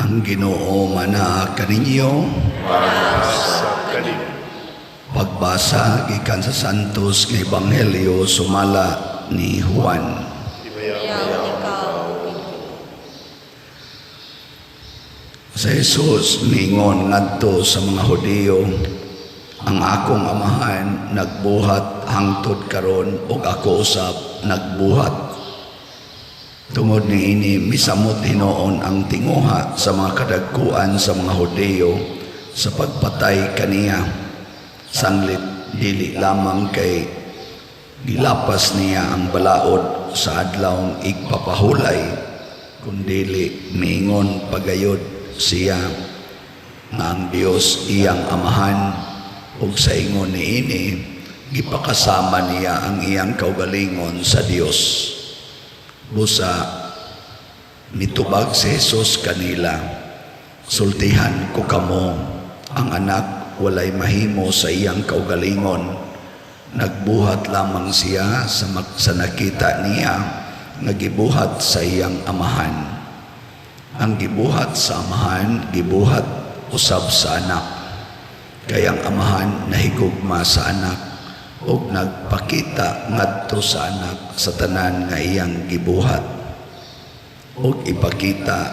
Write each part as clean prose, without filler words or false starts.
Ang Ginoo manaa kaninyo. Sa kaninyo. Pagbasa gikan sa Santos nga Ebanghelyo sumala ni Juan. Dayaon ikaw, O Ginoo. Si Jesus miingon ngadto sa mga Hudiyo, "Ang akong Amahan nagbuhat hangtod karon ug ako usab nagbuhat." Tungod niini, misamot hinuon ang tinguha sa mga kadagkuan sa mga Hudiyo sa pagpatay kaniya. Sanglit dili lamang kay gilapas niya ang balaod sa Adlawng Igpapahulay, kundili miingon pa gayod siya nga ang Dios iyang Amahan, ug sa ingon niini gipakasama niya ang iyang kaugalingon sa Dios. Busa mitubag si Jesus kanila, "Sultihan ko kamo, ang Anak walay mahimo sa iyang kaugalingon. Nagbuhat lamang siya sa nakita niya nga gibuhat sa iyang Amahan. Ang gibuhat sa Amahan, gibuhat usab sa Anak. Kay ang Amahan nahigugma sa Anak ug nagpakita ngadto sa Anak sa tanan nga iyang gibuhat. Ug ipakita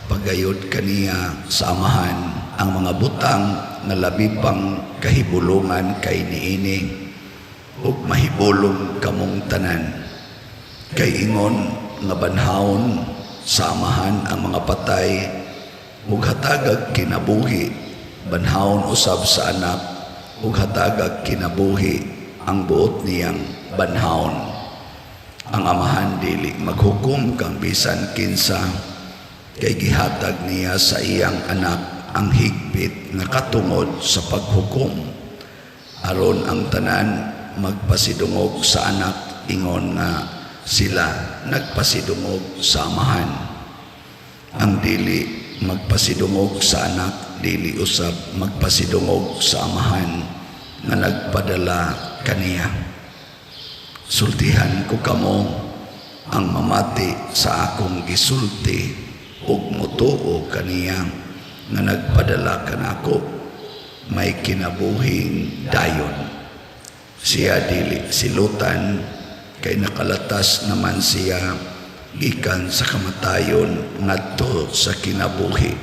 pagayod kaniya sa Amahan ang mga butang nga labi pang kahibulungan kay niini, ug mahibulong kamong tanan. Kay ingon nga banhawon sa Amahan ang mga patay ug hatagag kinabuhi, banhawon usab sa Anak ug hatagag kinabuhi ang buot niyang banhawon. Ang Amahan dili maghukom kang bisan kinsa, kay gihatag niya sa iyang Anak ang higpit nga katungod sa paghukom, aron ang tanan magpasidungog sa Anak ingon nga sila nagpasidungog sa Amahan. Ang dili magpasidungog sa Anak, dili usab magpasidungog sa Amahan nga nagpadala kaniya. Sultihan ko kamo, ang mamati sa akong gisulti ug motuo kaniya nga nagpadala kanako, may kinabuhing dayon. Siya dili silutan, kay nakalatas naman siya gikan sa kamatayon ngadto sa kinabuhi.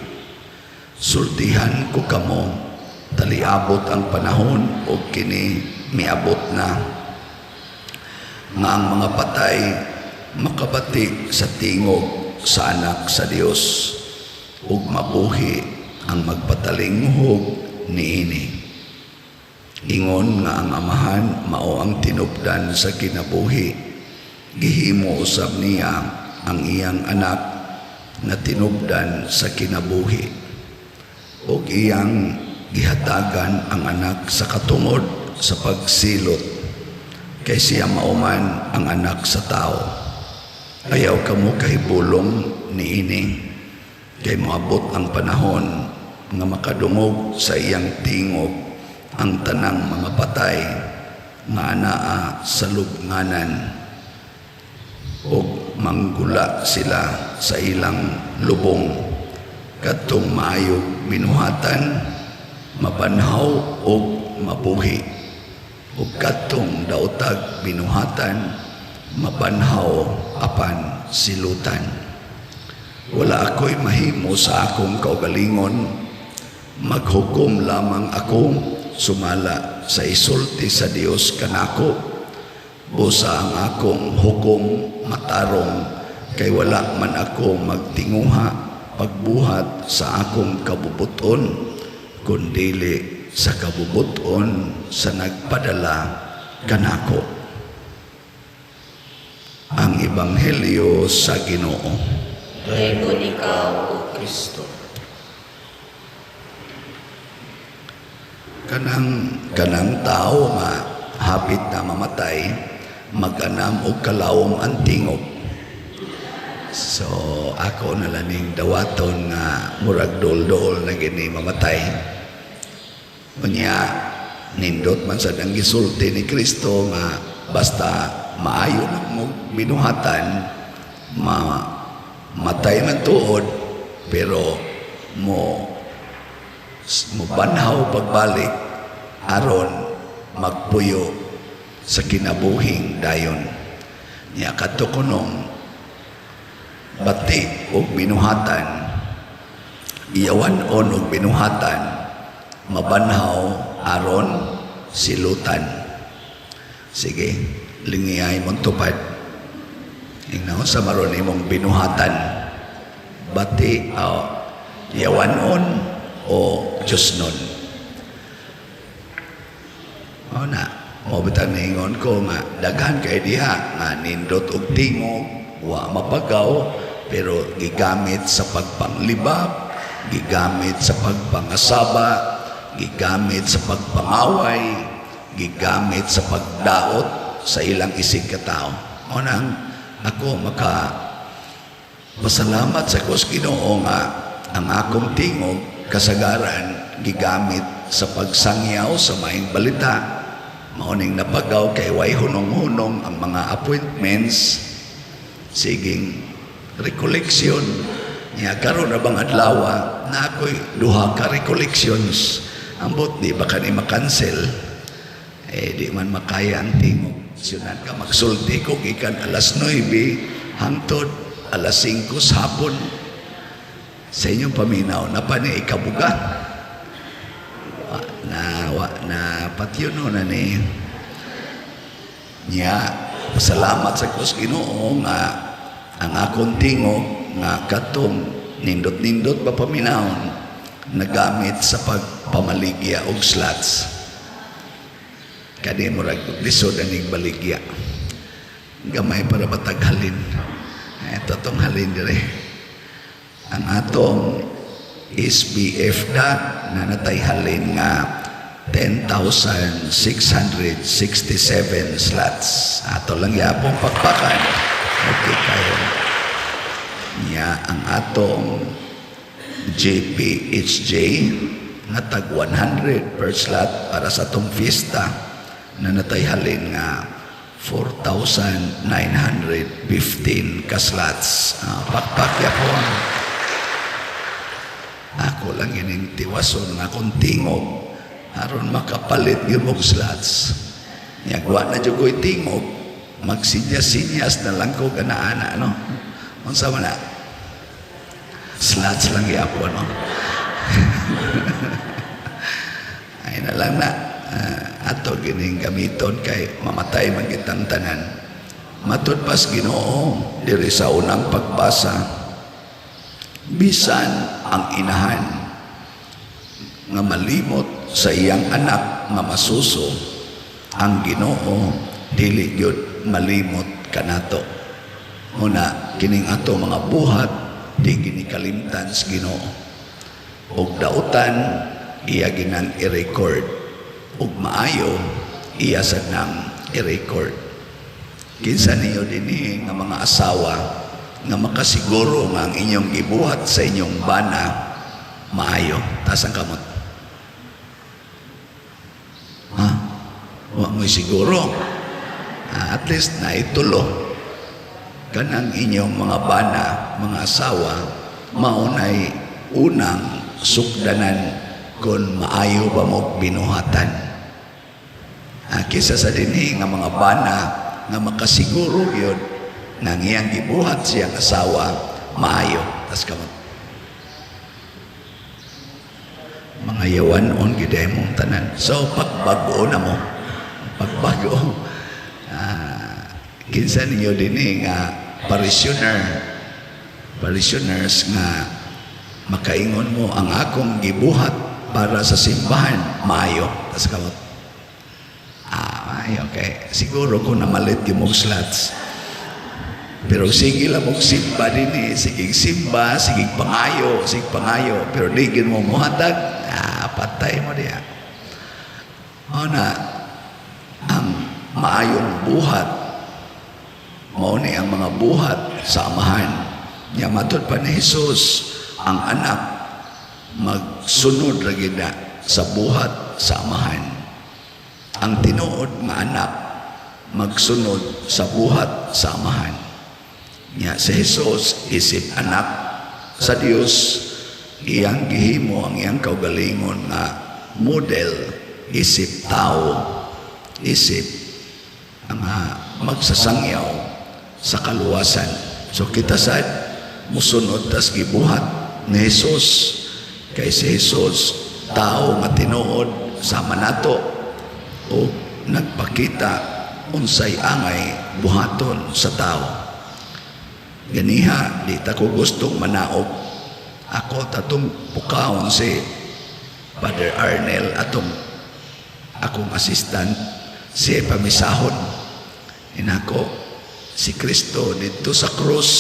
Sultihan ko kamo, taliabot ang panahon ug kini miabot na nga ang mga patay makabati sa tingog sa Anak sa Dios ug mabuhi ang magpatalinghog niini. Ingon nga ang Amahan mao ang tinubdan sa kinabuhi, gihimo usab niya ang iyang Anak nga tinubdan sa kinabuhi. Ug iyang gihatagan ang Anak sa katungod sa pagsilot, kay siya mao man ang Anak sa Tao. Ayaw kamo kahibulong niini, kay moabot ang panahon nga makadungog sa iyang tingog ang tanang mga patay nga anaa sa lubnganan ug manggula sila sa ilang lubong. Kadtong maayog binuhatan mabanhaw ug mabuhi, ug kadtong daotag binuhatan mabanhaw apan silutan. Wala ako'y mahimo sa akong kaugalingon. Maghukom lamang ako sumala sa isulti sa Dios kanako. Busa ang akong hukom matarong, kay wala man ako magtinguha pagbuhat sa akong kabubuton, kundili sa kabubuton sa nagpadala kanako." Ang Ebanghelyo sa Ginoo. Daygon ikaw, O Kristo. Kanang tao nga hapit na mamatay, mag-anam og kalawom ang tingog. So ako na lang ning dawaton nga murag dol-dol na gini mamatay. Unya nindot man sad ang gisulti ni Kristo nga basta maayo na mo binuhatan, matay man tuod, pero Mo mobanhaw pagbalik aron magpuyo sa kinabuhing dayon. Niya kadto kunong bati og binuhatan, iyawan-on og binuhatan, mabanhaw aron silutan. Sige, lingiyay mong tupad. Ingnaon sa maron imong binuhatan, bati o iyawan-on o Diyos nun. O na, mao bitang niingon ko nga daghan kay diha nga nindot og tingog, wa mapagaw, pero gigamit sa pagpanglibab, gigamit sa pagpangasaba, gigamit sa pagpangaway, gigamit sa pagdaot sa ilang isig katao. Mao nang ako maka pasalamat sa Kos Ginoo nga ang akong tingog kasagaran gigamit sa pagsangyaw sa maayong balita. Mao ning napagaw kay way hunong-hunong ang mga appointments, siging recollection. Nya karon na bang adlaw na ako'y duha ka recollections. Ambot di ba kani makancel? Eh di man makaya ang tingog. Syunan ka magsulti ko gikan alas 9 hangtod alas 5 sa hapon. Sa inyong paminaw na pa ni ikabuga. Wa na, wa na patyo no na ni. Nya pasalamat sa Kos Ginoo nga ang akong tingog nga katong nindot-nindot pa paminawon nagamit sa pagpamaligya og slots. Kani murag lisod aning baligya. Gamay para batag halin. Ito tong halin dire. Ang atong SBF na natay halin nga 10,667 slots. Ato lang yapong pakpakan. Okay kayo. Nya ang atong JPHJ nga tag 100 per slot para sa atong fiesta na natay halin nga 4,915 ka slots. Pakpak yapon. Ako lang ining tiwason nga akong tingog aron makapalit gyud og slots. Nya wa na jud ko'y tingog, magsinyas-sinyas na lang ko ganaana, no. Unsa man na? Slots lang gyapon, no. Ay na lang na. Ato gining gamiton kay mamatay man kitang tanan. Matud pas Ginoo diri sa unang pagbasa, bisan ang inahan nga malimot sa iyang anak nga masuso, ang Ginoo dili gyud malimot kanato. Una kining ato mga buhat di gini kalimtan sa Ginoo. Og dautan iya ginang i-record, ug maayo iya sad nang i-record. Kinsa niyo dinhi nga mga asawa nga makasiguro nga ang inyong gibuhat sa inyong bana maayo? Taas ang kamot. Ha? Wa mo'y siguro. At least naitulo kanang inyong mga bana, mga asawa, maunay unang sukdanan kung maayo ba mo binuhatan. Kisa sa dinhi nga mga bana nga makasiguro yun nga ang iyang gibuhat siyang asawa maayo. Tas kamot. Mga yawan-on gid mong tanan. So pagbago na mo. Pagbago. Kinsa ninyo dinhi nga parishioner, parishioners nga makaingon mo ang akong gibuhat para sa simbahan maayo. Tas kamot. Maayo kay siguro kung namalit yung mong slots. Pero sige lang mong simba din eh. Sige simba, sige pangayo, sige pangayo. Pero di gin mo muhatag, patay mo diya. O na, ang maayong buhat, mao ni ang mga buhat sa amahan. Nya matud pa ni Jesus, ang anak magsunod ra gid na sa buhat sa amahan. Ang tinuod nga anak magsunod sa buhat sa amahan. Nya si Jesus isip anak sa Dios, Iyang gihimo ang iyang kaugalingon nga model isip tao, isip ang magsasangyaw sa kaluwasan. So kita sad musunod tas gibuhat ni Jesus, kay si Jesus tao nga tinuod sama nato o nagpakita unsay angay buhaton sa tao. Ganiha, di ta ko gustong manaog. Ako tatong pukawon si Father Arnel, atong akong assistant, siya pamisahon. Inako, si Kristo dito sa krus,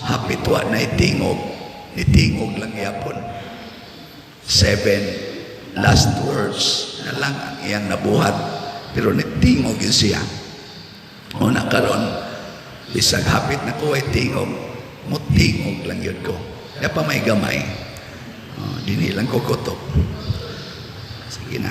hapit wa na itingog, nitingog lang yapon. Seven last words na lang ang iyang nabuhat, pero nitingog yun siya. Una karon, bisag hapit na ko ay tingog, mutingog lang yun ko. Kaya pa may gamay. Oh, dini lang ko kutob. Sige na.